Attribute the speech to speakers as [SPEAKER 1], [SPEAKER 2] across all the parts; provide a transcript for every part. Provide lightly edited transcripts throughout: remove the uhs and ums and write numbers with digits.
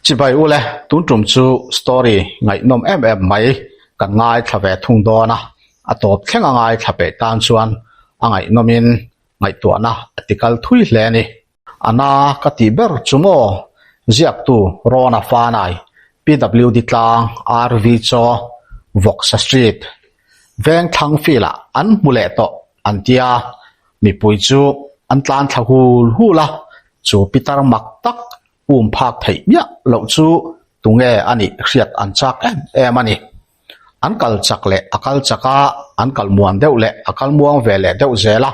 [SPEAKER 1] Chibai ule, tun tum chu story ngaihnawm em em mai kan ngaithla ve thung dawn a, a tawp thleng a ngaithla peih tan chuan a ngaihnawmin ngaihtuahna a tikal thui hle a ni. A na ka tih ber chu maw? Ziaktu Rona Fanai, PWD tlang, RV Chaw, Vawksa Street, Vengthlang field-ah an hmu leh tawh an tia, mipui chu an tlan thla hul hul a, chu pitar mak tak um phak theih miah loh chu tunge a nih hriat an chak em em a ni. An kal chak leh a kal chak a, an kal muan deuh leh a kal muang ve leh deuh zel a,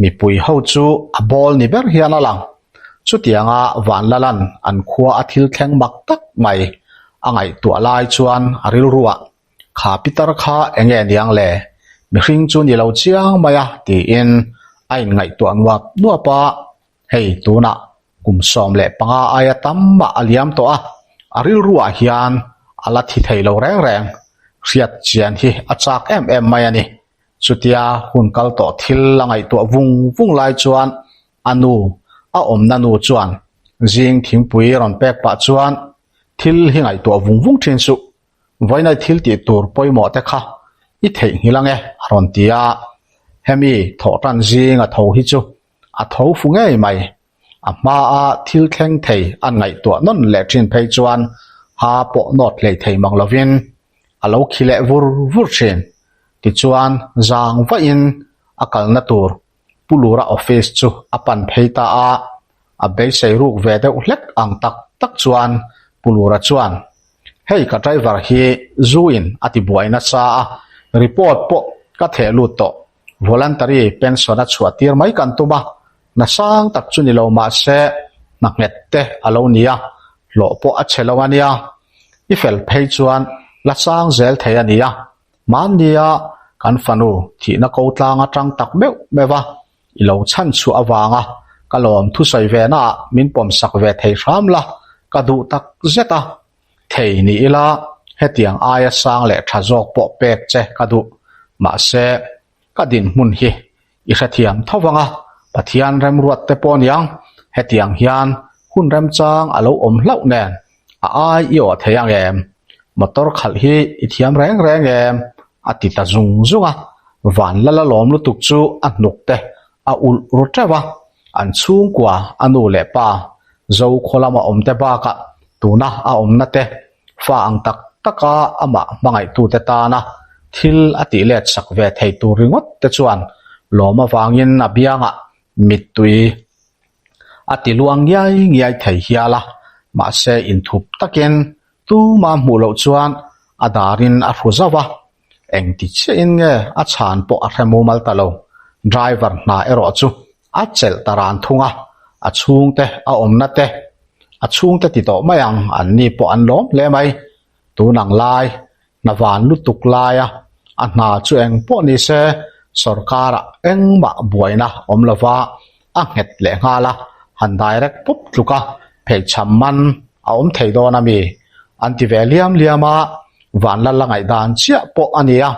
[SPEAKER 1] mipui ho chu a bawl ni ber hian a lang. Chutianga Vanlalan an khua a thil thleng mak tak mai a ngaihtuah lai chuan a rilruah, Kha pitar kha eng nge niang le? Mihring chu ni lo chiang mai a tiin a inngaihtuah nuap nuap a. Hei tunah kum 15 aia tam mah a liam tawh a, a rilruah hian a la thi thei lo reng reng. Hriat chian hi a chak em em mai a ni. Chutia hun kal tawh thil a ngaihtuah vung vung lai chuan a nu, a awmna nu chuan zing thingpui rawn pek pah chuan thil hi ngaihtuah vung vung thin suh. Vawiinai thil tih tur pawimawh te kha i theihnghilh ange a rawn ti a. Hemi thawhtan zing a tho hi chu A tho fu ngei mai. A hmaa thil thleng thei an ngaihtuah nawn leh thin phei chuan ha pawh nawt hlei thei mang lovin a lo khi leh vur vur thin. Tichuan zang vahin a kalna tur Pu Lura office chu a pan phei ta a, a beisei ruk ve deuh hlek ang tak tak chuan Pu Lura chuan, Hei ka driver hi zu in a ti buai nasa a, report pawh ka theh lut tawh. Voluntary pension a chhuah tir mai kan tum a, hna sang tak chu ni lo mah se hna nghet te a lo ni a, hlawh pawh a chhe lo a nia. I fel phei chuan la sang zel thei a ni a, hmannia kan fanu thihna ko tlang atang tak meuh meuh a, i lo chhan chhuah avanga ka lawm thusawi ve naah min pawm sak ve thei hram la, ka duh tak zet a. Thei ni ila hetiang aia sang leh tha zawk pawh pek che ka duh. Mahse, ka dinhmun hi i hrethiam tho vang a, Pathian remruat te pawh aniang, hetiang hian hun remchang a lo awm hlauh nen a ai i awh thei ang em? Motor khalh hi i thiam reng reng em? a ti ta zung zung a, Vanlala lawm lutuk chu a hnuk te a ulh ru teuh a, an chhungkua a nu leh pa Zokhaw lama awmte bakah tuna a awmna te fa ang tak taka amah hmangaihtute tana thil a tih let sak ve thei tur ringawt te chuan lawm avangin a biangah mittui a ti luang ngiai ngiai thei hial a, mahse inthup takin tuma hmuh loh chuan a darin a hru zauh a. Engti chiahin nge a chhan pawh a hre mumal ta lo. Driver hna erawh chu a chelh ta ran thung a, a chhungte a awmna te, a chhungte ti tawh mai ang, an ni pawh an lawm hle mai. Tun ang lai, hna van lutuk laia a hna chu eng pawh ni se sorkarah engmah buaina awm lova a nghet leh nghal a, han direct pawp tluk a, pheichham man a awm thei dawn a mi? An ti ve liam liam a, Vanlal a ngaihdan chiah pawh a ni a,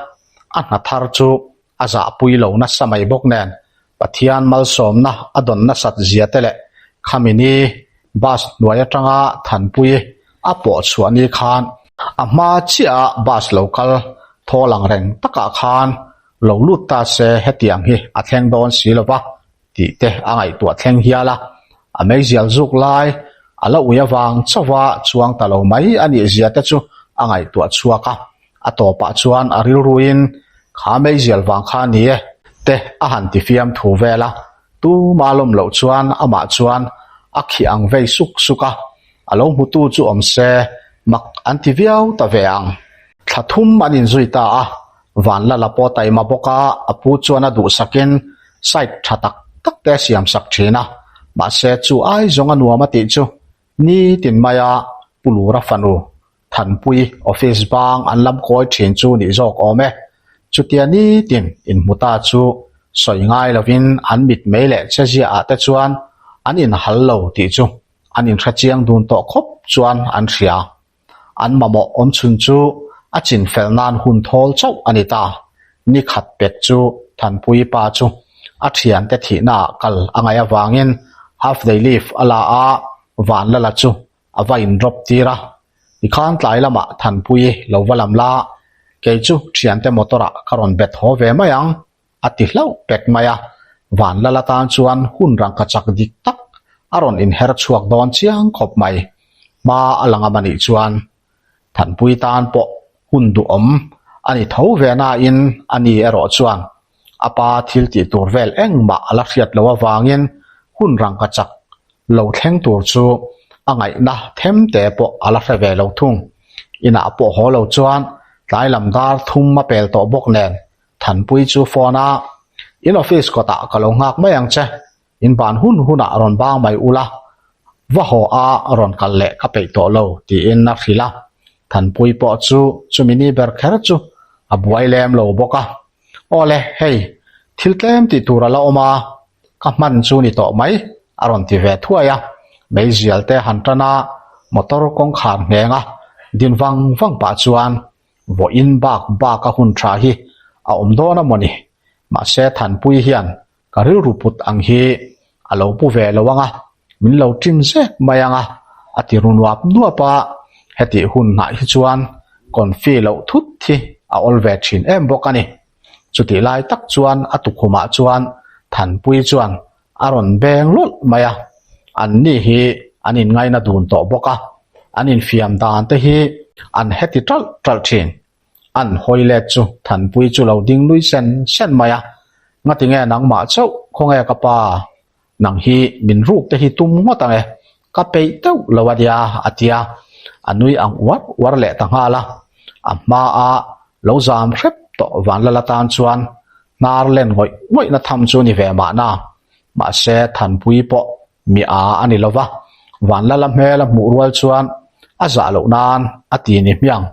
[SPEAKER 1] a hna thar chu a zahpui lo nasa mai bawk nen Pathian malsawmna a dawn nasat zia te leh khami ni bus hnuai atanga Thanpui a pawh chhuah ni khan a hma chiah a bus lo kal thawl ang reng takah khan lo lut ta se hetiang hi a thleng dawn si lo va tih te a ngaihtuah thleng hial a, a meizial zuk lai a la ui avang chauha chuang ta lo mai a nih zia te chu a ngaihtuah chhuak a, a tawpah chuan a rilruin kha meizial vang kha ni e te a han ti fiam thu vel a, tuma lawm loh chuan amah chuan a khih ang vei suk suk a, a lo hmutu chu awm se mak an ti viau ta ve ang. Thla thum an inzui ta a, Vanlala pawh taima bawk a, a pu chuan a duhsakin site tha tak tak te a siamsak thin a, mahse chu ai zawng a nuam a tih chu nitin maia Pu Lura fanu Thanpui office bang an lam kawi thin chu nih zawk awm e. Chutia nitin inhmu ta chu sawi ngai lovin an mit mei leh chezia ah te chuan an inhal lo tih chu an inhrechiang dun tawh khawp chuan an hria. An mamawh awm chhun chu a chin fel nan hun thawl chauh a ni ta. Ni khat pek chu Thanpui pa chu a thiante thihnaah kal a ngaih avangin half day leave a la a, Vanlala chu. A va in drop tir a, tikhan tlai lamah Thanpuii lo va lam la, kei chu thiante motor ah ka rawn bet haw ve mai ang, a ti hlauh pek mai a. Vanlal atan chuan hun rangka chak dik tak a rawn inher chhuak dawn chiang khawp mai. Hma a la ngam a nih chuan Thanpui tan pawh hun duhawm a ni tho ve nain a ni erawh chuan a pa thil tih tur vel engmah a la hriat loh avangin hun rangka chak lo thleng tur chu a ngaihna them te pawh a la hre ve lo thung. Inah pawh haw lo chuan tlai lam dar thum a pel tawh bawk nen Thanpui chu phone a, In office kawtah ka lo nghak mai ang che, in ban hun hunah rawn bang mai ula, va haw a rawn kal leh ka peih tawh lo tiin a hrilh a. Thanpui pawh chu chumi ni ber kher chu a buai lem lo bawk a. Awle, hei, thil tlem tih tur a la awm a, ka hman chu ni tawh mai, a rawn ti ve thuai a. Meizial te han tan a, motor kawngkhar ngheng a din vang vang pah chuan Vawiin bak bak a hun tha hi a awm dawn a mawni? Mahse Thanpui hian ka rilru put ang hi a lo pu ve lo ang a, min lo ṭin zek mai ang a, a ti ru nuap nuap a, hetih hun hnah hi chuan confi loh thut hi a awl ve ṭhin em bawk a ni. Chutih lai tak chuan a tukhumah chuan Thanpui chuan a rawn beng lawlh mai a, anni hi an inngaina dun tawh bawk a, an infiam dan te hi an heti ṭalh ṭalh ṭhin. An hawi let chu Thanpui chu lo ding nui sen sen mai a, Ngatinge nangmah chauh khawnge ka pa, nang hi min ruk te hi tum ngawt ang e, ka peih deuh lo a nia a ti a, a nui ang uar uar leh ta nghal a, a hmaa lo zam hrep tawh Vanlala tan chuan hnar len ngawih ngawihna tham chu ni ve mahna, mahse Thanpui pawh mi a a ni lova, Vanlala hmel a hmuh rual chuan a zah loh nan a ti ni hmiang.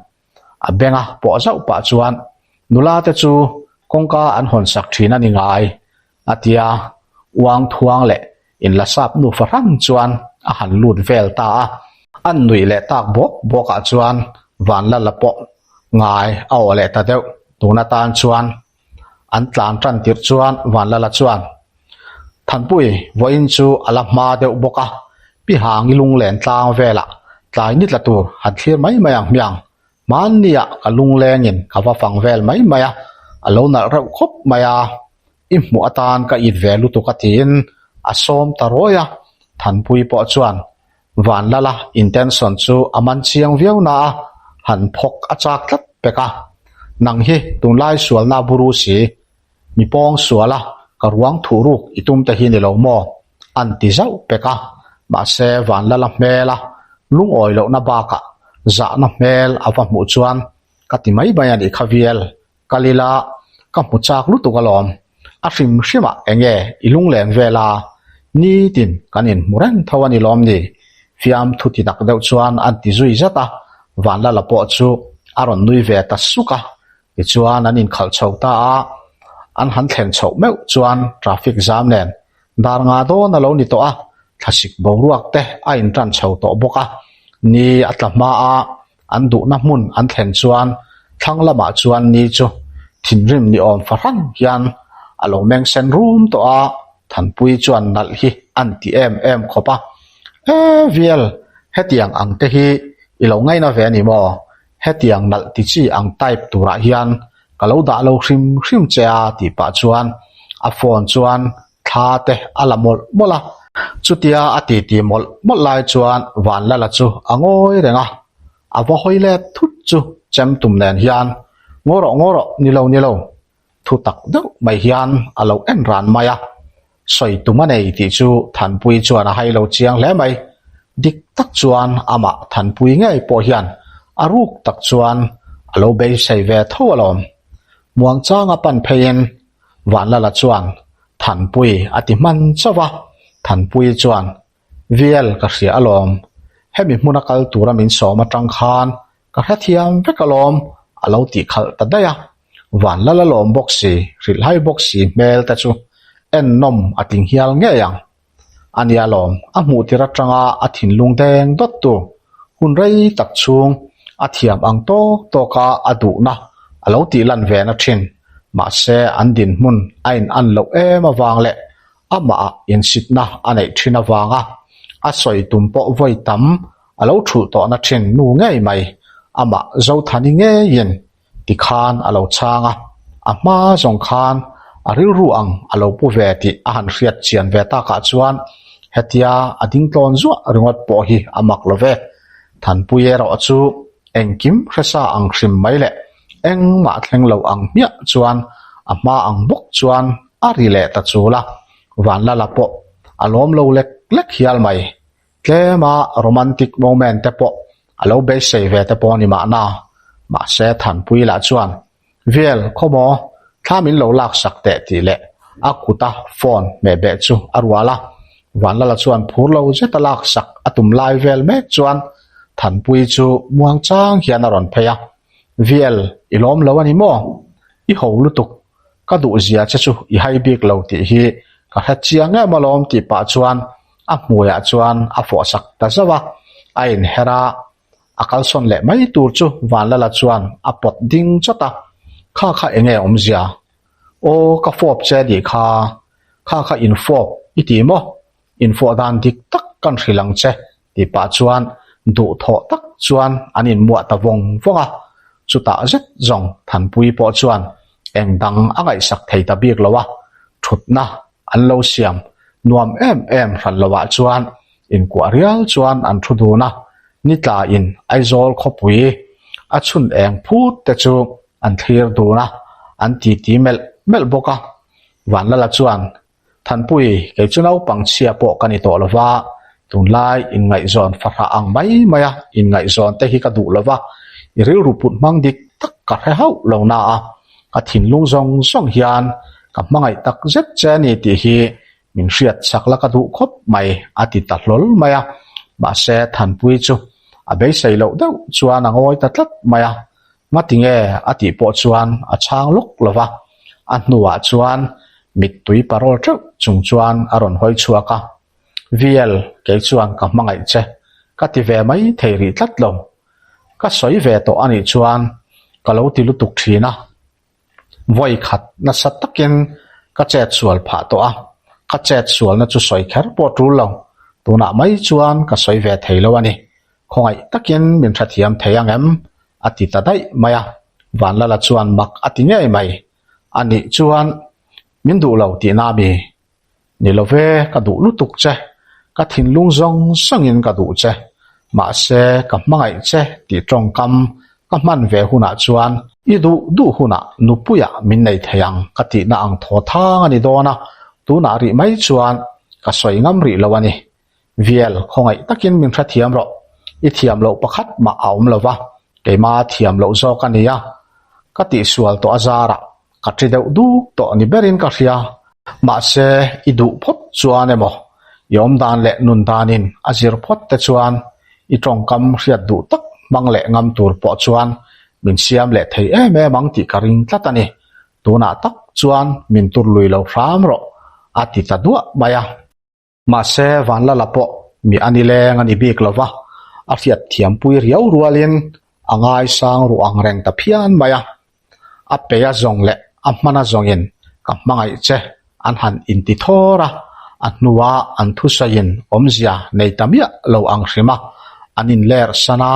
[SPEAKER 1] A benga pawh zauh pah chuan nula te chu kawngka an hawn sak thin a ni ngai a ti a, uang thuang leh inla sap nu fahran chuan a han lut vel ta a. An nuih leh tak bawk bawkah chuan Vanlala pawh ngai a awh leh ta deuh. Tun atan chuan an tlan tan tirh chuan Vanlala chuan, Thanpui, vawiin chu a la hma deuh bawk a, Pi Hangi lunglen tlang velah tlai ni tla tur han thlir mai mai ang hmiang. Hmanniah ka lunglengin ka va fang vel mai mai a, a lo nalh reuh khawp mai a, i hmuh atan ka it ve lutuk a tiin a sawm ta rawi a, Thanpui pawh chuan Vanlala intention chu a man chiang viau na a, han phawk a chak tlat pek a. Nang hi tunlai sualna buru si, mi pawng suala ka ruang thuh ruk i tum te hi ni lo maw? An ti zauh pek a, mahse Vanlala hmela lungawi lohna bakah zahna hmel a va hmuh chuan ka ti mai mai a nih kha vial. Kal ila, ka hmu chak lutuk alawm. A hrim hrimah enge i lunglen vel a, nitin kan inhmu reng tho a ni lawm ni? Fiam thu ti tak deuh chuan an ti zui zat a, Vanlala pawh chu a rawn nui ve ta suk a. Tichuan an inkhalh chho ta a, an han thlen chhoh meuh chuan traffic zam nen dar nga dawn a lo ni tawh a, thlasik boruak te a intan chho tawh bawk a, ni a tla hma a, An duhna hmun an thlen chuan thlang lamah chuan ni chu thinrim ni awm fahran hian a lo meng sen rum tawh a, Thanpui chuan nalh hi an ti em em khawp a. E vial, hetiang ang te hi i lo ngaina ve a ni maw? Hetiang nalh ti chi ang type turah hian ka lo dah lo hrim hrim che a tih pah chuan a phone chuan thla te a la mawlh mawlh a. Chutia a titi mawlh mawlh lai chuan Vanlala chu a ngawi reng a, a va hawi let thut chu chem tum nen hian Ngaw rawh ngaw rawh ni lo ni lo thu tak deuh mai hian a lo en ran mai a. Sawi tum a nei tih chu Thanpui chuan a hai lo chiang hle mai. Dik tak chuan amah Thanpui ngei pawh hian a ruk tak chuan a lo beisei ve tho alawm. Muangchanga pan pheiin Vanlala chuan Thanpui a ti hman chauh a, Thanpui chuan Vial ka hria alawm, hemi hmuna kal tura min sawm atang khan ka hrethiam vek alawm a lo tih khalh ta daih a, Vanlala lawm bawk si, hrilhhai bawk si hmel te chu ennawm a tling hial ngei ang. A nia lawm, a hmuh tir atanga a thinlung deng dawt tu, hun rei tak chhung a thiam ang tawk tawka a duhna a lo tih lan ve na thin. Mahse an dinhmun a in an loh em avang leh amah ah insitna a neih thin avanga a sawi tum pawh vawi tam. A lo thulh tawhna thin nu ngei mai, amah Zothani ngeiin tikhan a lo chhang a, a hma zawng khan a rilru ang a lo pu ve tih a han hriat chian ve takah chuan hetia a ding tlawn zuah ringawt pawh hi a mak lo ve. Thanpui erawh chu engkim hresa ang hrim mai leh engmah thleng lo ang hmiah chuan a hma ang bawk chuan a ri leh ta chul a, Vanlala pawh a lawm lo lek lek hial mai. Tlema romantic moment te pawh a lo beisei ve te pawh a ni mahna. Mahse Thanpui lah chuan, Vel, khawmaw, thla min lo laksak teh tih leh a kuta phone hmeh beh chu a rual a. Vanlala chuan phur lo zeta laksak a tum lai vel mek chuan Thanpui chu muangchang hian a rawn phei a, Vel, i lawm lo a ni maw? I ho lutuk, ka duh zia che chu i hai bik lo tih hi ka hre chiang em alawm tih pah chuan a hmuiah chuan a fawhsak ta zauh a, a inher a, a kalsawn leh mai tur chu Vanlala chuan a pawt ding chawt a, Kha kha enge awmzia? Aw ka fawp che nih kha, kha kha infawp i ti maw? Infawh dan dik tak kan hrilh ang che tih pah chuan duhthawh tak chuan an inmuah ta vawng vawng a, chutah zet zawng Thanpui pawh chuan eng dang a ngaihsak thei ta bik lo a, thutna an lo siam nuam em em hran lo ah chuan inkuah rial chuan an thu dun a, ni tla in Aizawl khawpui a chhun eng phut te chu an thlir dun a, an titi melh melh bawk a, Vanlala chuan Thanpui, kei chu naupang chhia pawh ka ni tawh lo va, tunlai inngaihzawn fahrah ang mai maia inngaihzawn te hi ka duh lo va, i rilru put hmang dik tak ka hre hauh lo na a, ka thinlung zawng zawng hian ka hmangaih tak zet che a ni tih hi min hriat chak la ka duh khawp mai a ti ta hlawl mai a, mahse Thanpui chu a beisei loh deuh chuan a ngawi ta tlat mai a, Ngati nge a tih pawh chuan a chhang lawk lo va, a hnuah chuan mittui parawl teuh chung chuan a rawn hawi chhuak a, VL, kei chuan ka hmangaih che, ka ti ve mai thei rih tlat lo. Ka sawi ve tawh a nih chuan ka lo ti lutuk thin a. Vawi khat nasa takin ka chet sual phah tawh a, ka chet sualna chu sawi kher pawh tul lo, tunah mai chuan ka sawi ve thei lo a ni. Khawngaih takin min hrethiam thei ang em? a ti ta daih mai a, Vanlala chuan mak a ti ngei mai. A nih chuan min duh lo tihna mi? Ni lo ve, ka duh lutuk che, ka thinlung zawng zawngin ka duh che, mahse ka hmangaih che tih tawngkam ka hman ve hunah chuan i duh duh hunah nupuiah min nei thei ang ka tihna ang thaw thang a ni dawn a, tunah rih mai chuan ka sawi ngam rih lo a ni. Vial, khawngaih takin min hrethiam rawh, i thiam loh pakhat mah a awm lo va, keima thiam loh zawk a nia, ka tihsual tawh a zarah ka ṭi deuh duk tawh ni berin ka hria. Mahse, i duh phawt chuan emaw, i awmdan leh nun danin a zir phawt te chuan i tawngkam hriat duh tak hmang leh ngam tur pawh chuan min siam leh thei em em ang tih ka ring tlat a ni. Tunah tak chuan min tur lui lo hram rawh, a ti ta duah mai a. Mahse, Vanlala pawh mi a ni leng a ni bik lo va, a hriat thiampui riau rualin a ngaisang ruh ang reng ta phian mai a. A peia zawng leh a hmana zawngin ka hmangaih che an han inti thawr a, a hnua an thusawiin awmzia nei ta miah lo ang hrim a, an inler san a,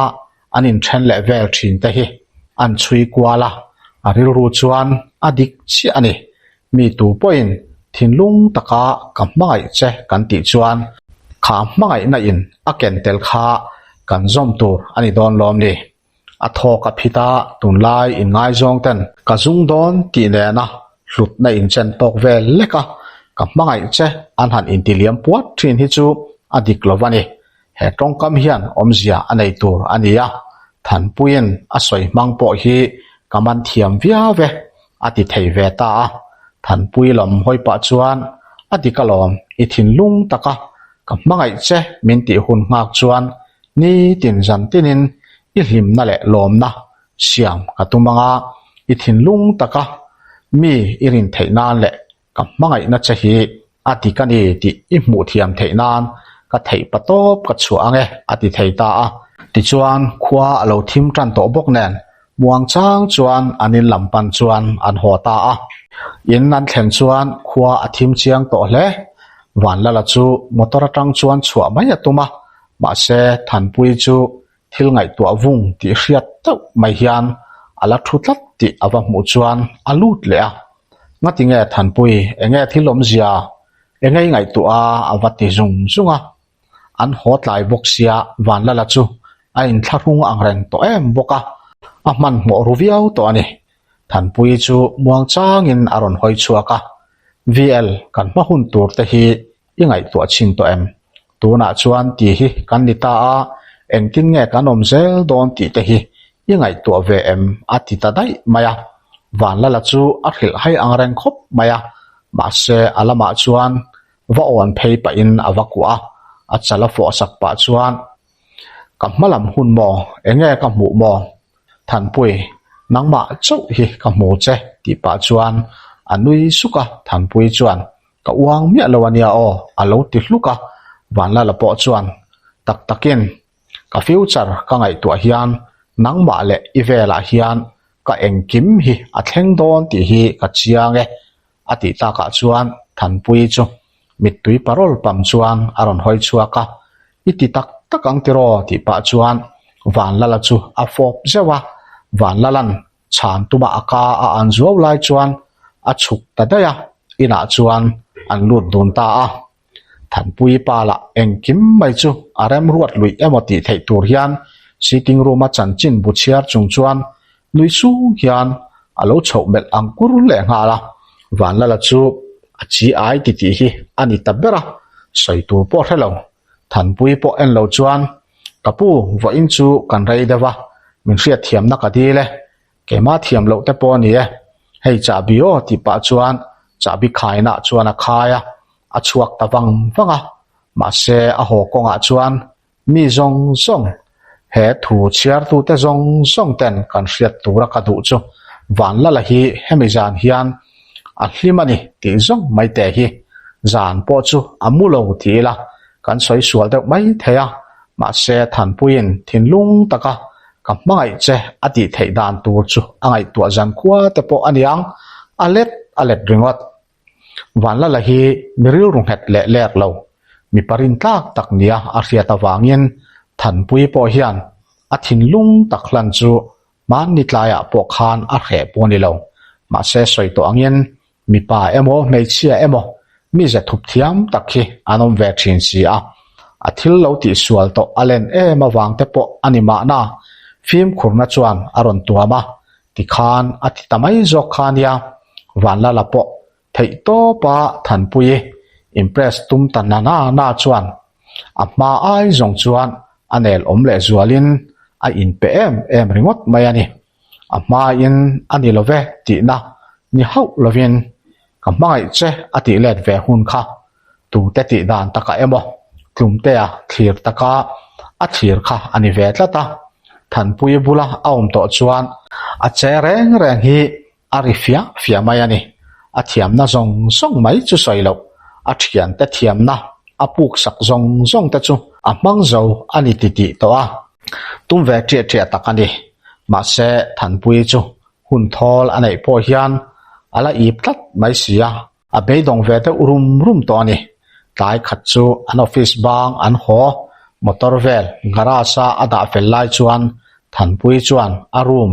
[SPEAKER 1] an inthen leh vel thin te hi an chhui kual a, a rilru chuan a dik chiah a ni. Mi tu pawhin thinlung taka ka hmangaih che kan tih chuan kha hmangaihna in a ken tel kha kan zawm tur a ni dawn lawm ni. A thawk a phit a, tunlai inngaizawng ten ka zung dawn tih nena hlutna inchen tawk vel lek a, ka hmangaih che an han intiliam puat thin hi chu a dik lo va ni. He tawngkam hian awmzia a nei tur a ni a, Thanpuiin a sawi hmang pawh hi ka man thiam viau e, a ti thei ve ta a. Thanpui lam hawi pah chuan a dik alawm, i thinlung taka ka hmangaih che min tih hun nghak chuan nitin zan tinin i hlimna leh lawmna siam ka tum anga, i thinlung taka mi i rin theih nan leh Ka hmangaihna che hi a dik a ni tih i hmuh thiam theih nan ka theih pa tawp ka chhuah ang e, a ti thei ta a. Tichuan, khua a lo thim tan tawh bawk nen, muang chang chuan an in lam pan chuan an haw ta a. In an thlen chuan khua a thim chiang tawh hle. Vanlala chu motor atang chuan chhuah mai a tum a. Mahse, Thanpuii chu thil ngaihtuah vung tih hriat deuh mai hian a la thu tlat tih a va hmuh chuan a lut leh a. Ngati nge Thanpui, enge thil awmzia? Enge i ngaihtuah a? a va ti zung zung a. An haw tlai bawk sia Vanlala chu a inthlahrung ang reng tawh em bawk a, a hmanhmawh ru viau tawh a ni. Thanpuii chu muangchangin a rawn hawi chhuak a, VL, kan hma hun tur te hi i ngaihtuah chhin tawh em? Tunah chuan ti hi kan ni ta a, engtin nge kan awm zel dawn tih te hi i ngaihtuah ve em? a ti ta daih mai a. Vanlala chu a hrilh hai ang reng khawp mai a, mahse a lamah chuan va awn phei pahin a va kuah a, a chal a fawh sak pah chuan, Ka hma lam hun maw? Enge ka hmuh maw? Thanpui, nangmah chauh hi ka hmu che tih pah chuan a nui suk a, Thanpui chuan, Ka uang miah lo ania aw a lo ti hluk a, Vanlala pawh chuan, Tak takin, ka future ka ngaihtuah hian nangmah leh i velah hian ka engkim hi a thleng dawn tih hi ka chiang e a tih takah chuan Thanpuii chu mittui parawl pam chuan a rawn hawi chhuak a, I ti tak tak ang tiraw tih pah chuan Vanlala chu a fawp zeuh a, Vanlalan chhan tuma a ka a an zuau lai chuan a chhuk ta daih a, inah chuan an lut dun ta a. Thanpuii pa lah engkim mai chu a remruat luih emaw tih theih tur hian sitting room a chanchin bu chhiar chung chuan nui sung hian a lo chhoh melh ang kur leh nghal a, Vanlala chu a chi ai ti tih hi a ni ta ber a, sawi tur pawh hre lo. Thanpuii pawh en lo chuan, Ka pu, vawiin chu kan rei deuh a, min hriatthiamna ka dil e, keimah thiam loh te pawh a ni e, hei chahbi aw tih pah chuan chahbi khainah chuan a khai a, a chhuak ta vang vang a, mahse a haw kawngah chuan Mi zawng zawng, he thu chhiartute zawng zawng ten kan hriat tura ka duh chu Vanlala hi hemi zan hian a hlim a ni tih zawng mai teh hi. Zan pawh chu a mu lo ti ila kan sawi sual deuh mai thei a, mahse Thanpuiin thinlung taka ka hmangaih che a tih theih dan tur chu a ngaihtuah zan khua te pawh a niang, a let a let ringawt. Vanlala hi mi rilru nghet leh lek lo, mi parin tlak tak nia a hriat avangin Thanpui pawh hian a thinlung tak hlan chu hmanni tlaiah pawh khan a hreh pawh a ni lo. Mahse sawi tawh angin mipa emaw hmeichhia emaw mi ze thup thiam tak hi an awm ve thin si a, a thil lo tihsual tawh a len em avang te pawh a ni mahna fimkhurna chuan a rawn tuam a, Tikhan a ti ta mai zawk kha nia, Vanlala pawh theih tawpa Thanpuii impress tum ta na na na chuan a hma ai zawng chuan a nel awm leh zualin a inpe em em ringawt mai a ni. A hmain a ni love tihna ni hauh lovin ka hmangaih che a tih let ve hun kha tute tih dan takah emaw Tlumtea thlir taka a thlir kha a ni ve tlat a, Thanpuii bula a awm tawh chuan a che reng reng hi a ri fiah fiah mai a ni. A thiamna zawng zawng mai chu sawi loh, a thiante thiamna a puk sak zawng zawng te chu a hmang zo a ni titih tawh a, tum ve ṭiah ṭiah tak a ni. Mahse Thanpuii chu hun thawl a neih pawh hian a la ip tlat mai si a. A beidawng ve deuh rum rum tawh a ni. Tlai khat chu an office bang an haw motor vel garage a a dah fel lai chuan Thanpui chuan a room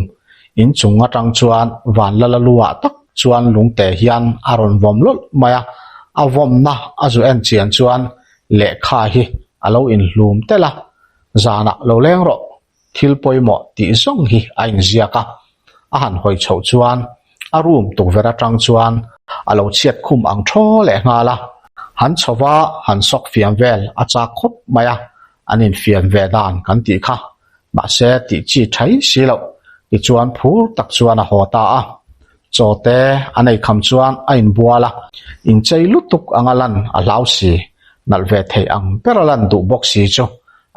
[SPEAKER 1] inchung atang chuan Vanlala luah tak chuan lungte hian a rawn vawm lawlh mai a, a vawmna a zu en chian chuan lehkha hi a lo inhlum tel a, zanah lo leng rawh. Thil pawimawh tih zawng hi a inziak a, a han hawi chhoh chuan a room tukverh atang chuan a lo chhiat khum ang thaw leh nghal a, han chhova han sawk fiam vel a chak khawp mai a, an infiam ve dan kan tih kha, mahse tih chi thai si loh tichuan phur tak chuan a haw ta a, chaw te a nei kham chuan a inbual a, inchei lutuk anga lan a hlau si, nalh ve theih ang ber a lan duh bawk si chu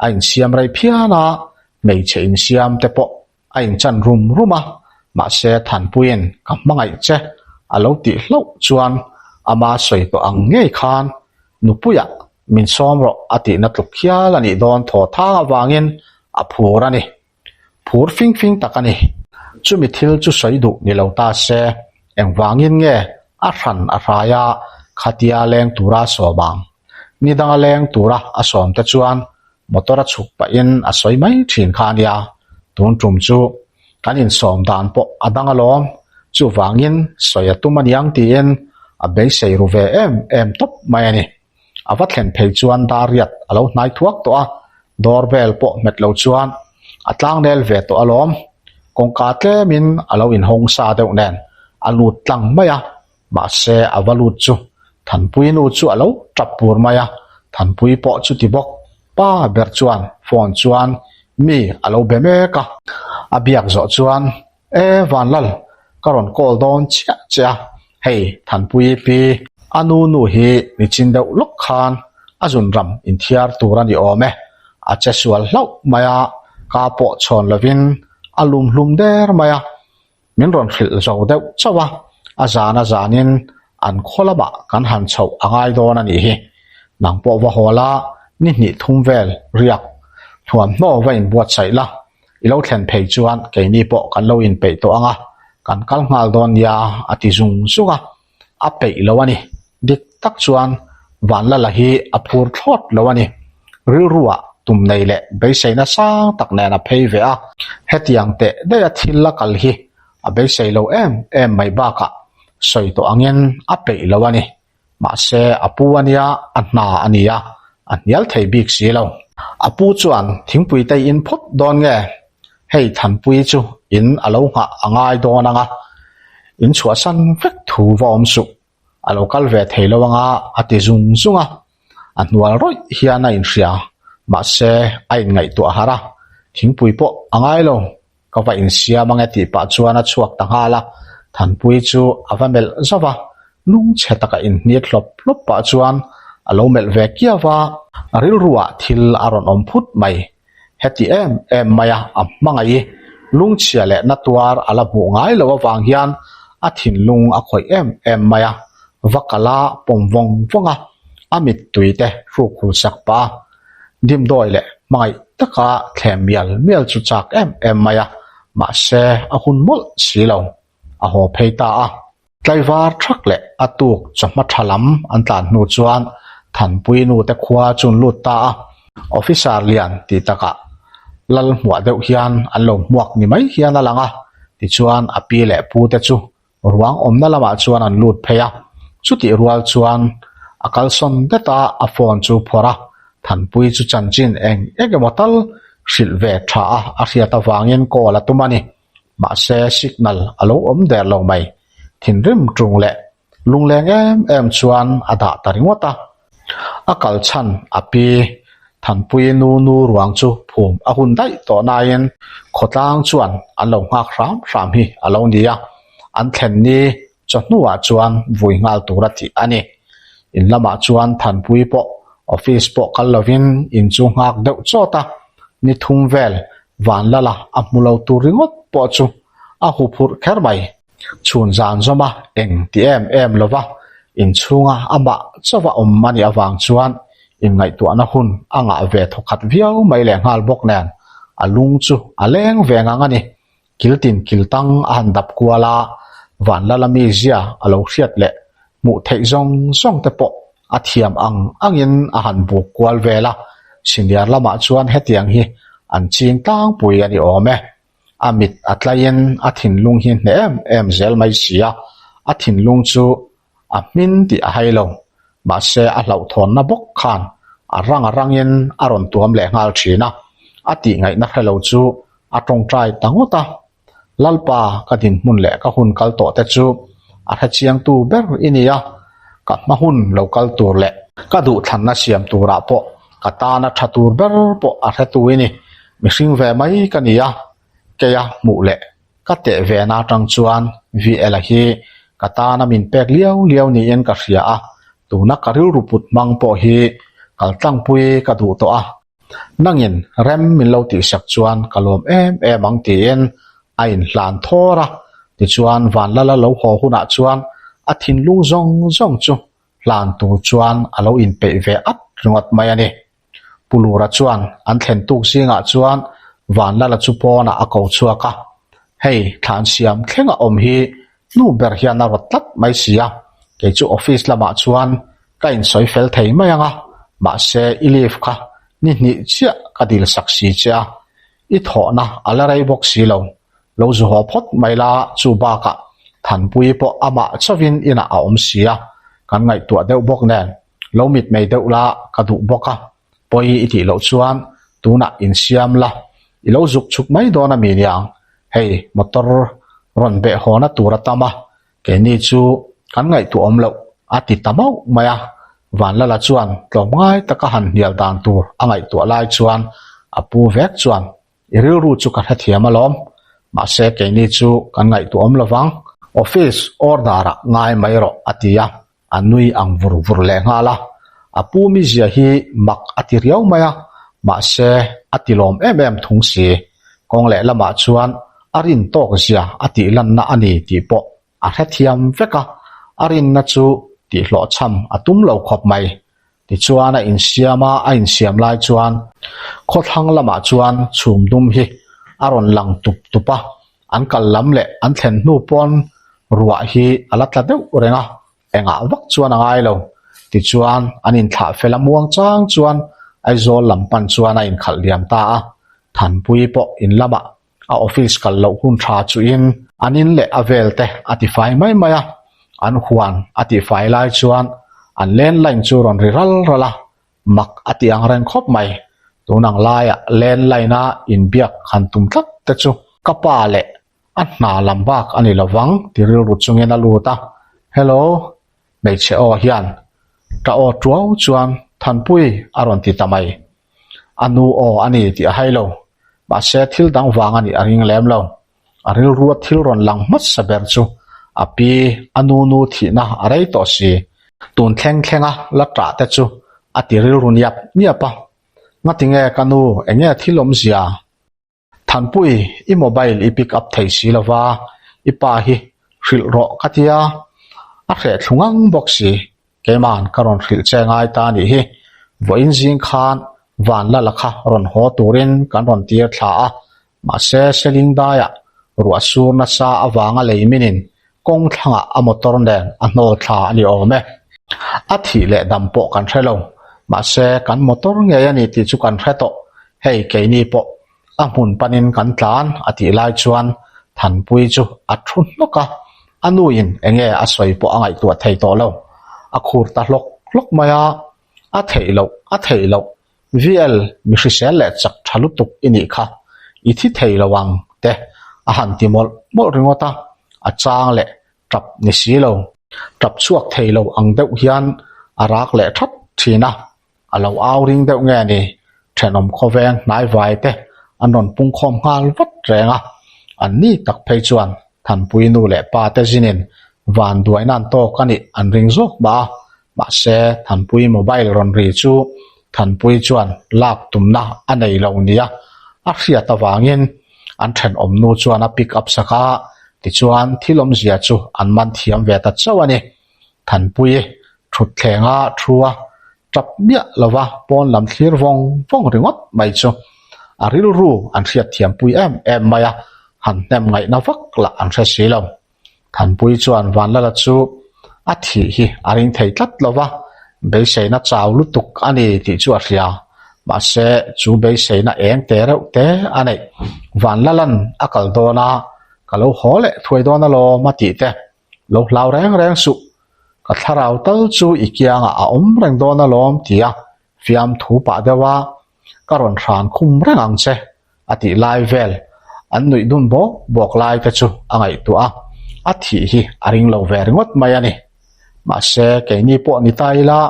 [SPEAKER 1] A insiam rei phian a, hmeichhe insiam te pawh a inchan rum rum a, mahse Thanpuiin ka hmangaih che a lo tih hlauh chuan ama sawi tawh ang ngei khan Nupuiah min sawm rawh a tihna tluk hial a nih dawn thaw thang avangin a phur a ni. Phur fing fing tak a ni. Chumi thil chu sawi duh ni lo ta se, engvangin nge a hran a hrai a khatia leng tura sawm ang? Ni danga leng tura a sawm te chuan. Motor a chhuk pahin a sawi mai thin kha a nia. Tun tum chu kan insawm dan pawh a dang alawm. Chuvangin sawi a tum aniang tiin a beisei ru ve em em tawp mai a ni. A va thlen phei chuan dar riat a lo hnai thuak tawh a, door bell pawh hmet lo chuan a tlangnel ve tawh alawm. Kawngka tlemin a lo inhawng sa deuh nen a lut tlang mai a, mahse a va lut chu Thanpui nu chu a lo tap pur mai a, Thanpui pawh chu ti bawk. Pa ber chuan phone chuan mi a lo be mek a, a biak zawh chuan E Vanlal, ka rawn call dawn chiah che a, hei Thanpui pi, a nu nu hi nichin deuh lawk khan a zunram inthiar tur a ni awm e, a che sual hlauh mai a, ka pawh chhawn lovin a lum hlum der mai a, min rawn hrilh zo deuh chauh a, a zan a zanin an khaw lamah kan han chhoh a ngai dawn a nih hi. Nang pawh va haw la, ni hnih thum vel riak thuamhnaw va inbuatsaih la, I lo thlen phei chuan keini pawh kan lo inpeih tawh ang a, kan kal nghal dawn nia a ti zung zung a, a peih lo a ni. Dik tak chuan Vanlala hi a phur thlawt lo a ni. Rilruah tum nei leh beiseina sang tak nen a phei ve a, hetiang teh daih a thil a kal hi a beisei lo em em mai bakah sawi tawh angin a peih lo a ni. Mahse, a pu a nia, a hna a ni a, a hnial thei bik si lo. A pu chuan thingpui te in phawt dawn nge? Hei Thanpui chu in a lo nghah a ngai dawn ang a, in chhuahsan vek thu va awm suh, a lo kal ve thei lo ang a, a ti zung zung a. A hnual rawih hian a inhria, mahse a inngaihtuah harh a, thingpui pawh a ngai lo. Ka va insiam ange tih pah chuan a chhuak ta nghal a, Thanpui chu a va melh zauh a, lungchhe taka inhniat hlawp hlawp pah chuan a lo melh ve kiau a, a rilruah thil a rawn awm phut mai. Heti em em maia a hmangaih i lungchhia leh na tuar a la hmuh ngai loh avang hian a thinlung a khawih em em mai a, va kal a pawm vawng vawng a, a mittui te hruk hul sak pah a. Dimdawi leh hmangaih taka thlem mial mial chu chak em em mai a, mahse a hun mawlh si lo, a haw phei ta a. Tlaivar thak leh a tuk chawhma tha lam an tlan hnu chuan Thanpui nu te khua chu an lut ta a, Officer lian tih takah lal hmuah deuh hian an lo hmuak ni mai hian a lang a, tichuan a pi leh pu te chu Ruang awmna lamah chuan an lut phei a, chutih rual chuan a kalsawn det a, a phone chu phawrh a, Thanpui chu chanchin eng eng emaw tal hrilh ve tha a, a hriat avangin call a tum a ni. Mahse signal a lo awm der lo mai. Thinrim tung leh lungleng em em chuan a dah ta ringawt a. A kal chhan a pi Thanpui nu nu ruang chu phum a hun daih tawh naiin khawtlang chuan an lo nghak hram hram hi a lo ni a, an thlen ni chawhnuah chuan vui nghal tur a tih a ni. In lamah chuan Thanpui pawh office pawh kal lovin in chu nghak deuh chawt a, ni thum vel Vanlala a hmu lo tur ringawt pawh chu a huphurh kher mai. Chhun zan zawm a eng ti em em lo va, inchhunga amah chauha awm a nih avang chuan inngaihtuahna hun a ngah ve thawkhat viau mai leh nghal bawk nen a lung chu a leng ve ngang a ni. Kiltin kiltang a han dap kual a, Vanlala mizia a lo hriat leh hmuh theih zawng zawng te pawh a thiam ang angin a han buk kual vel a, senior lamah chuan hetiang hi an ching tlangpui a ni awm e. A mit a tlaiin a thinlung hi hneh em em zel mai si a, a thinlung chu a hmin tih a hai lo. Mahse a hlauhthawnna bawk khan a rang a rangin a rawn tuam leh nghal thin a, a tihngaihna hre lo chu a tawngtai ta ngawt a. Lalpa ka dinhmun leh ka hun kal tawh te chu a hrechiangtu ber i ni a, ka hma hun lo kal tur leh ka duhthlanna siam turah pawh ka tana tha tur ber pawh a hretu i ni. Mihring ve mai ka ni a, keia hmuh leh ka teh ve na atang chuan VL-a hi ka tana min pek liau liau niin ka hria a, tuna ka rilru put hmang pawh hi kaltlangpui ka duh tawh a, nangin rem min lo tihsak chuan ka lawm em em ang tiin a inhlan thawr a, tichuan Vanlala lo haw hunah chuan a thinlung zawng zawng chu hlan tur chuan a lo inpeih ve at ringawt mai a ni. Pu Lura chuan an thlen tuk zingah chuan Vanlala chu pawnah a ko chhuak a, Hei, thlan siam thlenga awm hi hnu ber hian a rawt tlat mai si a, kei chu office lamah chuan ka insawi fel thei mai ang a, mahse i leave kha. Ni hnih chiah ka dil sak si che a, i thawhna a la rei bawk si lo. Lo zu haw phawt mai la, chu bakah Thanpuii pawh amah chauhin inah a awm si a, kan ngaihtuah deuh bawk nen lo mitmei deuh la ka duh bawk a, pawi i tih loh chuan tunah insiam la, i lo zuk chhuk mai dawn a mi niang, hei motor rawn beh hawna tur a tam a, Keini chu kan ngaihtuah awm loh a ti ta mauh mai a, Vanlala chuan tlawmngai taka han hnial dan tur a ngaihtuah lai chuan a pu vek chuan i rilru chu ka hrethiam alawm, mahse keini chu kan ngaihtuah awm lovang, office order ah ngai mai rawh a ti a, a nui ang vur vur leh nghal a, a pu mizia hi mak a ti riau mai a, mahse a ti lawm em em thung si. Kawng leh lamah chuan a rin tawk zia a tih lanna a ni tih pawh a hrethiam vek a, a rinna chu tihhlawhchham a tum lo khawp mai. Tichuan a insiam a, a insiam lai chuan khawthlang lamah chuan chhum dum hi a rawn lang tup tup a, an kal lam leh an thlen hnu pawn ruah hi a la tla deuh reng a, Engah vak chuan a ngai lo. Tichuan, an inthlah fel a muang chang chuan Aizawl lam pan chuan a inkhalh liam ta a. Thanpui pawh in lamah a office kal loh hun tha chuhin an in leh a vel te a tifai mai mai a. An huan a tihfai lai chuan an landline chu rawn ri ral ral a, mak a ti ang reng khawp mai. Tun ang laiah landline a inbiak han tum tlat te chu ka pa leh A hna lam bak a ni lovang ti rilru chungin a lut a, Hello, hmeichhe aw hian ka aw tuau chuan Thanpui a rawn ti ta mai. A nu aw a ni tih a hai lo, mahse thil dang vang a nih a ring lem lo. A rilrua thil rawn lang hmasa ber chu a pi, a nu nu thihna a rei tawh si. Tun thleng thlenga la ṭah te chu a ti rilru niap niap a, Ngatinge ka nu, enge thil awmzia? Thanpui, i mobile i pick up thei si lo va, i pa hi hrilh rawh ka tia, a hreh thlu ngang bawk si. Keiman ka rawn hrilh che ngai ta nih hi, vawiin zing khan Vanlala kha rawn haw turin kan rawn tir thla a, mahse Seling daiah ruah sur nasa avanga lei minin kawng thlangah a motor nen a hnawl thla a ni awm e. A thih leh dam pawh kan hre lo, mahse kan motor ngei a ni tih chu kan hre tawh, hei keini pawh a hmun panin kan tlan a tih lai chuan Thanpui chu a thu hnawk a, a nuin enge a sawi pawh a ngaihtuah thei tawh lo, a khur ta hlawk hlawk mai a, a theih loh, a theih loh, VL, mi hrisel leh chak tha lutuk i nih kha, i thi thei lo ang te a han ti mawlh mawlh ringawt a, a chang leh tap ni si lo. Tap chhuak thei lo ang deuh hian a rak leh that thin a, a lo au ring deuh nge ni, thenawm khawveng hnaivai te an rawn pungkhawm nghal vat reng a, an ni tak phei chuan Thanpui nu leh pa te zinin van duaina an tawk a nih an ring zawk mah a, mahse Thanpui mobile rawn ri chu Thanpui chuan lak tumna a nei lo nia a hriat avangin an thenawm nu chuan a pick up sak a, tichuan thil awmzia chu an man thiam ve ta chauh a ni. Thanpui thutthleng a thu a tap miah lova pawn lam thlir vawng vawng ringawt mai chu a rilru an hriatthiam pui em em mai a, han hnem ngaihna vak lah an hre si lo. Thanpui chuan Vanlala chu a thih hi a ring thei tlat lova, beiseina chau lutuk a ni tih chu a hria. Mahse, chu beiseina eng te reuh te a neih. Vanlala'n a kal dawn a, ka lo haw leh thuai dawn alawm a tih te Lo hlau reng reng suh, ka thlarau tal chu i kiangah a awm reng dawn alawm tia fiamthu pah deuh a, ka rawn hran khum reng ang che a tih lai vel an nuih dun bawk bawk lai te chu a ngaihtuah a, a thih hi a ring lo ve ringawt mai a ni. Mahse keini pawh ni ta ila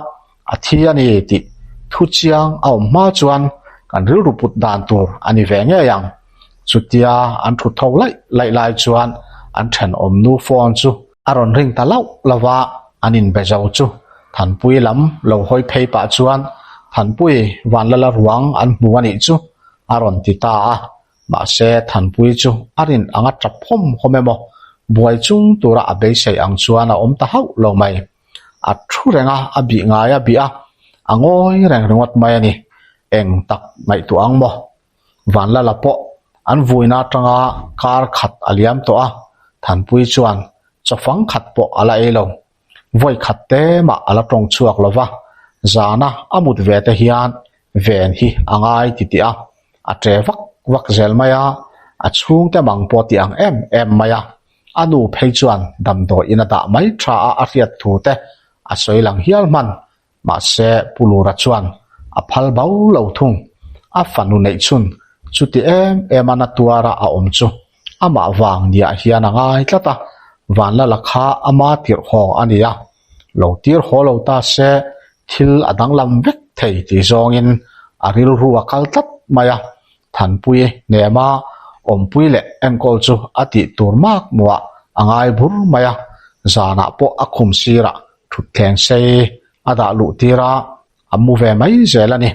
[SPEAKER 1] A thi a ni tih thu chiang a awm hma chuan kan rilru put dan tur a ni ve ngei ang. Chutia an thu tho laih laih lai chuan an thenawm nu phone chu a rawn ring ta lauh lo va, an inbe zo chu Thanpui lam lo hawi phei pah chuan Thanpui Vanlala ruang an hmu a nih chu a rawn ti ta a. Mahse Thanpui chu a rin ang a tap hawm hawm emaw buai chung tura a beisei ang chuan a awm ta hauh lo mai. A thu reng a, a bih ngai a bih a, a ngawi reng ringawt mai a ni. Eng tak ngaihtuah ang maw? Vanlala pawh an vuina atanga kar khat a liam tawh a, Thanpui chuan chawfang khat pawh a la ei lo. Vawi khat te mah a la tawng chhuak lo va, zana a mut ve te hian. Ven hi a ngai ti tih a, a ṭe vak vak zel mai a, a chhungte mang pawh ti ang em em mai a. A nu phei chuan damdawiin a dah mai tha a a hriat thu te a sawi lang hial hman. Mahse, Pu Lura chuan a phal bo lo thung. A fanu neih chhun chuti em em a na tuara a awm chu amah vang niah hian a ngai tlat a, Vanlala kha ama tirh haw a ni a. Lo tir haw lo ta se thil a danglam vek thei tih zawngin a rilru a kal tlat mai a, Thanpui hnema awmpui leh enkawl chu a tih tur mak muah a ngai bur mai a, zanah pawh a khum sirah thutthleng sei a dah luh tir a, a mu ve mai zel a ni.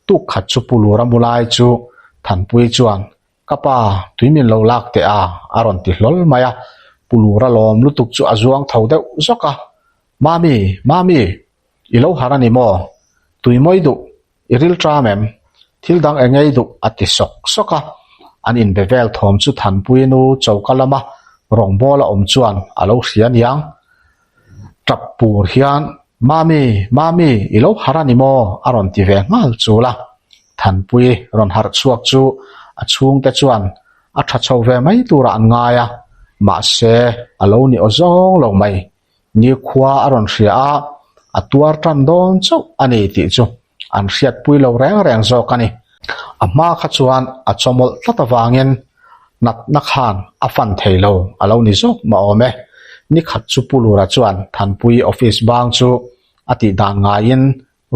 [SPEAKER 1] Tuk khat chu Pu Lura mu lai chu Thanpui chuan Ka pa, tui min lo lak teh a, a rawn ti hlawl mai a. Pu Lura lawm lutuk chu a zuang tho deuh zawk a. Mami, Mami, i lo harh a ni maw? Tui mawi duh, i ril ṭam em? Thil dang eng ei duh, a ti sawk sawk a. An inbe vel thawm chu Thanpui nu choka lama rawngbawla awm chuan a lo hria niang. Tap pur hian, Mami, Mami, i lo harh a ni maw? a rawn ti ve nghal chul a. Thanpui rawn harh chhuak chu a chhungte chuan a tha chho ve mai turah an ngai a, mahse a lo ni aw zawng lo mai. Nikhua a rawn hria a, a tuar tan dawn chauh a ni tih chu an hriatpui lo reng reng zawk a ni. A hma kha chuan a chawmawlh tlat avangin natna khan a fan thei lo a lo ni zawk mah awm e. Ni khat chu Pu Lura chuan Thanpui office bang chu a tih dan ngaiin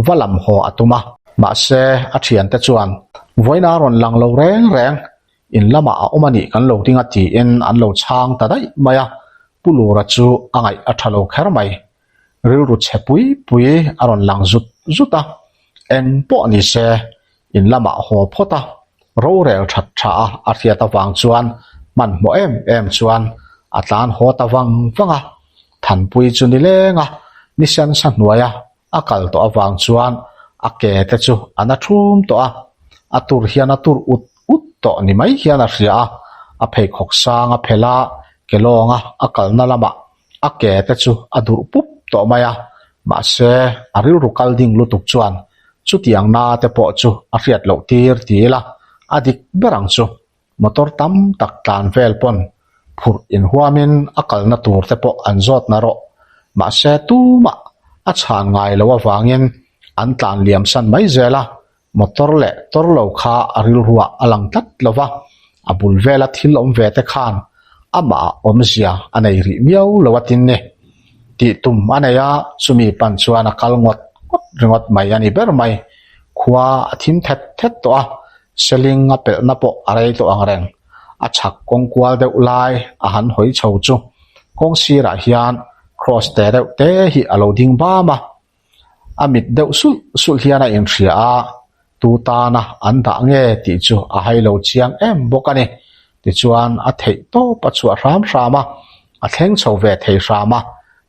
[SPEAKER 1] va lam haw a tum a. Mahse a thiante chuan vawiin a rawn lang lo reng reng, in lamah a awm a nih kan lo ding a tiin an lo chhang ta daih mai a. Pu Lura chu a ngaih a tha lo kher mai. Rilru chhe pui pui a rawn lang zut zut a, eng pawh ni se in lamah haw phawt a, rorel that tha a a hriat avang chuan hmanhmawh em em chuan a tlan haw ta vang vang a, Thanpui chu ni leng a, ni sensa hnuaia a kal tawh avang chuan a ke te chu a na thum tawh a, a tur hian a tur ut ut tawh ni mai hian a hria a, a pheikhawk sang a phelh a, ke lawnga a kalna lamah A ke te chu a durh pup tawh mai a, mahse a rilru kal ding lutuk chuan chutiang na te pawh chu a hriat loh tir ti ila a dik ber ang chu. Motor tam tak tlan vel pawn phurh inhuamin a kalna tur te pawh an zawt na rawh. Mahse tumah a chhan ngai lo avangin an tlan liam san mai zel a, Motor leh tor lo kha a rilruah a lang tlat lo va, a bul vela thil awm ve te khan amah awmzia a nei rih miau lo a tin ni. Tih tum a nei a, chumi pan chuan a kal ngawt ngawt ringawt mai a ni ber mai. Khua a thim thet thet tawh a, seling a pelhna pawh a rei tawh ang reng. A chhak kawng kual deuh lai a han hawi chho chu kawng sirah hian cross te reuh te hi a lo ding bam a. A mit deuh sulh sulh hian a inhria a, tu tana an dah nge tih chu a hai lo chiang em bawk a ni. Tichuan a theih tawp a chhuah hram hram a, a thleng chho ve thei hram a.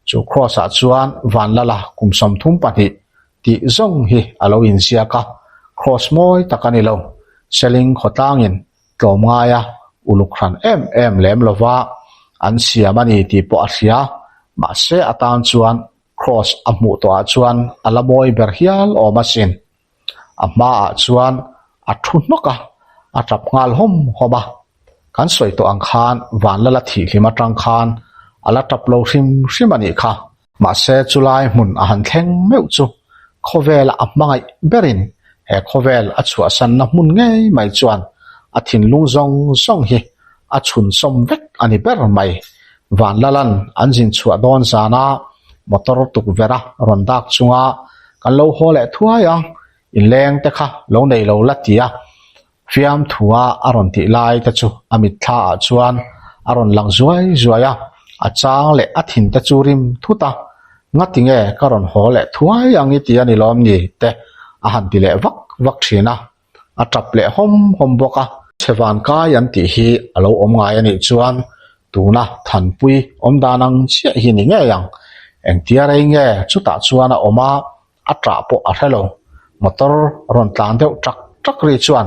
[SPEAKER 1] Chu Kraws ah chuan Vanlala kum 32 tih zawng hi a lo inziak a, Kraws mawi tak a ni lo. Seling khawtlangin tlawmngaia uluk hran em em lem lova an siam a ni tih pawh a hria, mahse atan chuan Kraws a hmuh tawhah chuan a la mawi ber hial awm asin. A hmaah chuan a thu hnawk a, a tap nghal hawm hawm a. Kan sawi tawh ang khan Vanlala thihhlim atang khan a la tap lo hrim hrim a nih kha. Mahse chulai hmun a han thleng meuh chu khawvela a hmangaih berin he khawvel a chhuahsanna hmun ngei mai chuan a thinlung zawng zawng hi a chhun sawm vek a ni ber mai. Vanlalan an zin chhuah dawn zana motor tukverh a rawn dak chunga kan lo haw leh thuai ang, inleng te kha lo nei lo la ti a, fiamthua a rawn tih lai te chu a mitthla ah chuan a rawn lang zuai zuai a, a chang leh a thin te chu rim thut a, ngati nge ka rawn haw leh thuai ang i ti a ni lawm ni te a han ti leh vak vak thin a. A tap leh hawm hawm bawk a. Chhevan kai an tih hi a lo awm ngai a nih chuan tuna Thanpui awm dan ang chiah hi ni ngei ang. Engtia rei nge chutah chuan a awm a, a tah pawh a hre lo. Motor rawn tlan deuh ṭak ṭak ri chuan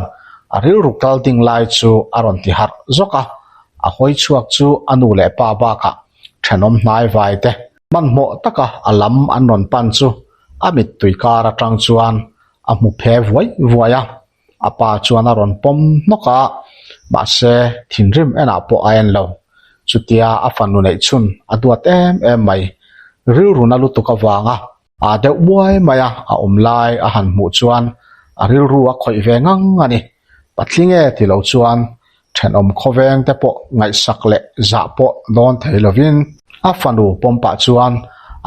[SPEAKER 1] a rilru kal ding lai chu a rawn ti harh zawk a. A hawi chhuak chu a nu leh pa bakah thenawm hnai vai te hmanhmawh taka a lam an rawn pan chu a mittui kar atang chuan. A hmu phe vuai vuai a, a pa chuan a rawn pawm hnawk a, mahse thinrim enah pawh a en lo. Chutia a fanu neih chhun a duat em em mai, rilru na lutuk avanga aa deuh muai mai a a awm lai a han hmuh chuan a rilru a khawih ve ngang a ni. Patling e ti lo chuan thenawm khawveng te pawh ngaihsak leh zah pawh dawn thei lovin a fanu pawm pah chuan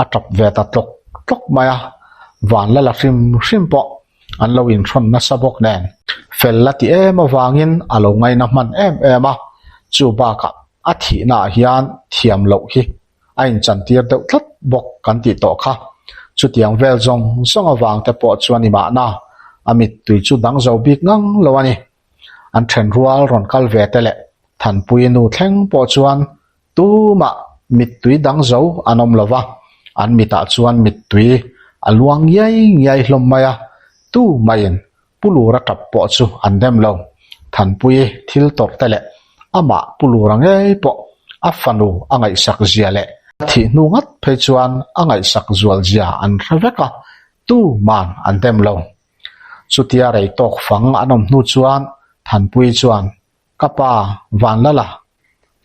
[SPEAKER 1] a tap ve ta tlawk tlawk mai a, van la la hrim hrim pawh an lo inhrawn nasa bawk nen fel la ti em avangin a lo ngaina hman em em a, chu bakah a thihna ah hian thiam loh hi a inchantir deuh tlat bawk kan tih tawh kha. Chutiang vel zawng zawng avang te pawh chuan i mahna a mittui chu dang zo bik ngang lo a ni. An then rual rawn kal ve te leh Thanpui nu thleng pawh chuan tumah mittui dang zo an awm lo va, an mitah chuan mittui a luang ngiai ngiai hlawm mai a, tu maiin Pu Lura tap pawh chu an dem lo. Thanpui thil tawrh te leh amah Pu Lura ngei pawh a fanu a ngaihsak zia leh a thih hnu ngat phei chuan a ngaihsak zual zia an hre vek a, tu man an dem lo. Chutia rei tawk fang an awm hnu chuan Thanpui chuan, Ka pa, Vanlala,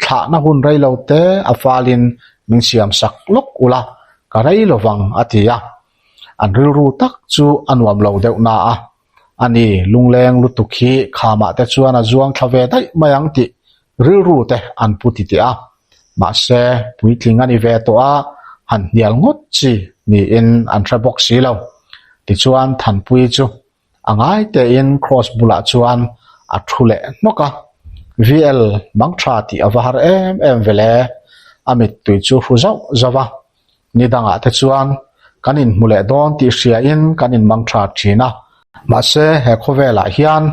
[SPEAKER 1] thlahna hun rei lo te a falin min siam sak lawk ula, ka rei lo vang, a ti a. An rilru tak chu a nuam lo deuh na a. Ani, lungleng lutuk hi khamah te chuan a zuang thla ve daih mai ang tih rilru te an pu ti teh a. Mahse, puitling a ni ve tawh a, han hnial ngawt chi niin an hre bawk si lo. Tichuan, Thanpuii chu a ngai tein Kross bulah chuan a thu leh hnawk a. VL, mang tha tih a va har em em ve le. A mittui chu hru zauh zauh a. Ni dangah te chuan kan inhmu leh dawn tih hriain kan inmang tha thin a. Mahse, he khawvelah hian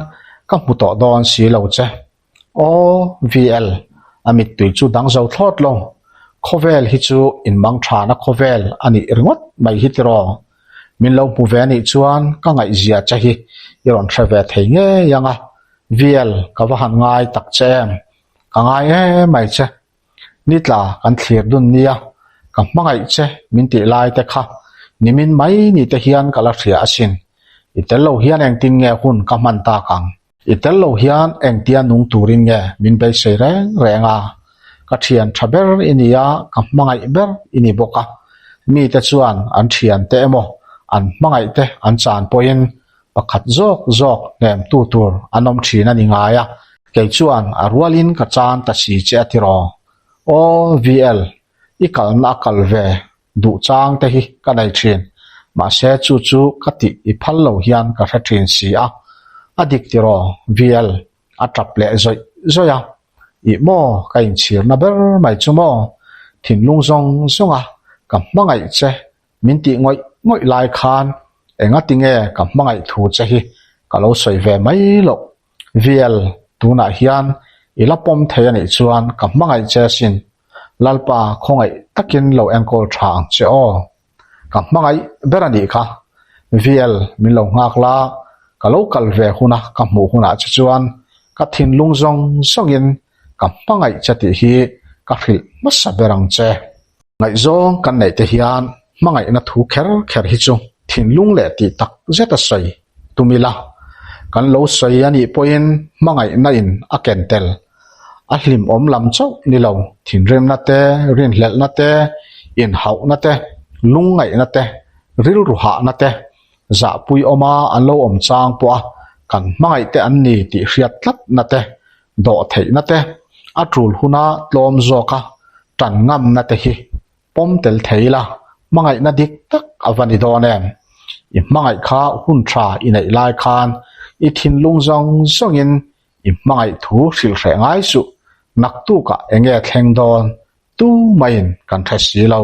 [SPEAKER 1] ka hmu tawh dawn si lo che. Aw, VL, a mittui chu dang zo thlawt lo. Khawvel hi chu inmang thana khawvel a nih ringawt mai hi tiraw? Min lo hmu ve a nih chuan ka ngaihzia che hi i rawn hre ve thei ngei ang a. VL, ka va han ngai tak che em? Ka ngai em mai che. Ni tla kan thlir dun nia, ka hmangaih che min tih lai te kha nimin mai ni te hian ka la hria asin. I tel lo hian engtin nge hun ka hman tak ang? I tel lo hian engtia nung turin nge min beisei reng reng a? Ka thian tha ber i ni a, ka hmangaih ber i ni bawk a. Mite chuan an thiante emaw an hmangaih te an chan pawhin pakhat zawk zawk hnemtu tur an awm thin a ni ngai a, kei chuan a rualin ka chan ta si che a tiraw? Aw VL, i kalna a kal ve duh chang te hi ka nei thin, mahse chu chu ka tih i phal lo hian ka hre thin si a, a dik tiraw VL, a tap leh zawih zawih a, ih maw ka inchhirna ber mai chu maw, thinlung zawng zawng a ka hmangaih che Min tih ngawih ngawih lai khan engati nge ka hmangaih thu che hi ka lo sawi ve mai loh. VL, tunah hian i la pawm thei a nih chuan ka hmangaih che asin. Lalpa khawngaih takin lo enkawl tha ang che aw. Ka hmangaih ber a nih kha. VL, min lo nghak la, ka lo kal ve huna ka hmuh hunah che chuan ka thinlung zawng zawngin ka hmangaih che tih hi ka hrilh hmasa ber ang che. Ngaihzawng kan neih te hian hmangaihna thu kher kher hi chu thinlung leh tih tak zet a sawi tum ila. Kan lo sawi a nih pawhin hmangaihna in a ken tel. A hlimawm lam chauh ni lo, thinrimna te, rinhlelhna te, inhauhna te, lungngaihna te, rilru hahna te, zahpui awma an lo awm chang pawha kan hmangaih te an ni tih hriat tlatna te, dawh theihna te, a tul huna tlawm zawka tan ngamna te hi pawm tel thei la, hmangaihna dik tak a va ni dawn em? I hmangaih kha hun tha i neih lai khan i thinlung zawng zawngin i hmangaih thu hrilh hreh ngai suh, naktukah enge thleng dawn tu maiin kan hre si lo.